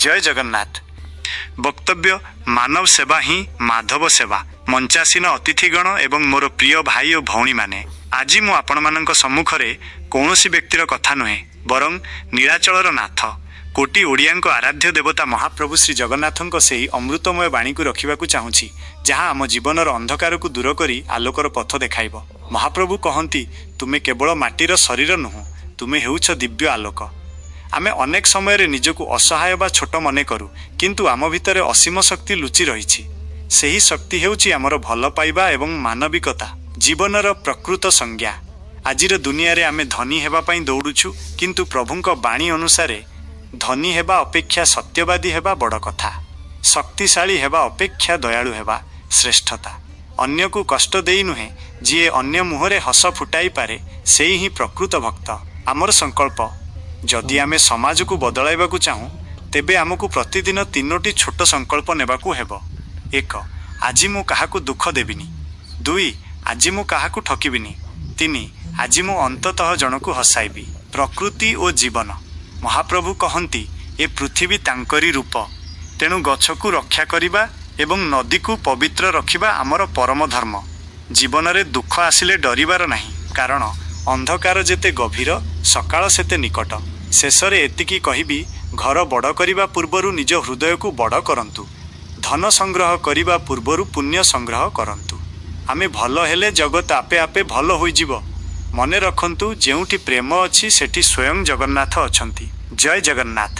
ଜୟ ଜଗନ୍ନାଥ। ବକ୍ତବ୍ୟ, ମାନବ ସେବା ହିଁ ମାଧବ ସେବା। ମଞ୍ଚାସୀନ ଅତିଥିଗଣ ଏବଂ ମୋର ପ୍ରିୟ ଭାଇ ଓ ଭଉଣୀମାନେ, ଆଜି ମୁଁ ଆପଣମାନଙ୍କ ସମ୍ମୁଖରେ କୌଣସି ବ୍ୟକ୍ତିର କଥା ନୁହେଁ, ବରଂ ନୀଳାଚଳର ନାଥ, କୋଟି ଓଡ଼ିଆଙ୍କ ଆରାଧ୍ୟ ଦେବତା ମହାପ୍ରଭୁ ଶ୍ରୀଜଗନ୍ନାଥଙ୍କ ସେହି ଅମୃତମୟ ବାଣୀକୁ ରଖିବାକୁ ଚାହୁଁଛି, ଯାହା ଆମ ଜୀବନର ଅନ୍ଧକାରକୁ ଦୂର କରି ଆଲୋକର ପଥ ଦେଖାଇବ। ମହାପ୍ରଭୁ କହନ୍ତି, ତୁମେ କେବଳ ମାଟିର ଶରୀର ନୁହଁ, ତୁମେ ହେଉଛ ଦିବ୍ୟ ଆଲୋକ। ଆମେ ଅନେକ ସମୟରେ ନିଜକୁ ଅସହାୟ ବା ଛୋଟ ମନେ କରୁ, କିନ୍ତୁ ଆମ ଭିତରେ ଅସୀମ ଶକ୍ତି ଲୁଚି ରହିଛି। ସେହି ଶକ୍ତି ହେଉଛି ଆମର ଭଲ ପାଇବା ଏବଂ ମାନବିକତା, ଜୀବନର ପ୍ରକୃତ ସଂଜ୍ଞା। ଆଜିର ଦୁନିଆରେ ଆମେ ଧନୀ ହେବା ପାଇଁ ଦୌଡ଼ୁଛୁ, କିନ୍ତୁ ପ୍ରଭୁଙ୍କ ବାଣୀ ଅନୁସାରେ ଧନୀ ହେବା ଅପେକ୍ଷା ସତ୍ୟବାଦୀ ହେବା ବଡ଼ କଥା। ଶକ୍ତିଶାଳୀ ହେବା ଅପେକ୍ଷା ଦୟାଳୁ ହେବା ଶ୍ରେଷ୍ଠତା। ଅନ୍ୟକୁ କଷ୍ଟ ଦେଇ ନୁହେଁ, ଯିଏ ଅନ୍ୟ ମୁହଁରେ ହସ ଫୁଟାଇ ପାରେ, ସେଇ ହିଁ ପ୍ରକୃତ ଭକ୍ତ। ଆମର ସଂକଳ୍ପ, ଯଦି ଆମେ ସମାଜକୁ ବଦଳାଇବାକୁ ଚାହୁଁ, ତେବେ ଆମକୁ ପ୍ରତିଦିନ ତିନୋଟି ଛୋଟ ସଂକଳ୍ପ ନେବାକୁ ହେବ। ଏକ, ଆଜି ମୁଁ କାହାକୁ ଦୁଃଖ ଦେବିନି। ଦୁଇ, ଆଜି ମୁଁ କାହାକୁ ଠକିବିନି। ତିନି, ଆଜି ମୁଁ ଅନ୍ତତଃ ଜଣକୁ ହସାଇବି। ପ୍ରକୃତି ଓ ଜୀବନ, ମହାପ୍ରଭୁ କହନ୍ତି, ଏ ପୃଥିବୀ ତାଙ୍କରି ରୂପ। ତେଣୁ ଗଛକୁ ରକ୍ଷା କରିବା ଏବଂ ନଦୀକୁ ପବିତ୍ର ରଖିବା ଆମର ପରମ ଧର୍ମ। ଜୀବନରେ ଦୁଃଖ ଆସିଲେ ଡରିବାର ନାହିଁ, କାରଣ ଅନ୍ଧକାର ଯେତେ ଗଭୀର, ସକାଳ ସେତେ ନିକଟ। ଶେଷରେ ଏତିକି କହିବି, ଘର ବଡ଼ କରିବା ପୂର୍ବରୁ ନିଜ ହୃଦୟକୁ ବଡ଼ କରନ୍ତୁ। ଧନ ସଂଗ୍ରହ କରିବା ପୂର୍ବରୁ ପୁଣ୍ୟ ସଂଗ୍ରହ କରନ୍ତୁ। ଆମେ ଭଲ ହେଲେ ଜଗତ ଆପେ ଆପେ ଭଲ ହୋଇଯିବ। ମନେ ରଖନ୍ତୁ, ଯେଉଁଠି ପ୍ରେମ ଅଛି, ସେଠି ସ୍ୱୟଂ ଜଗନ୍ନାଥ ଅଛନ୍ତି। ଜୟ ଜଗନ୍ନାଥ।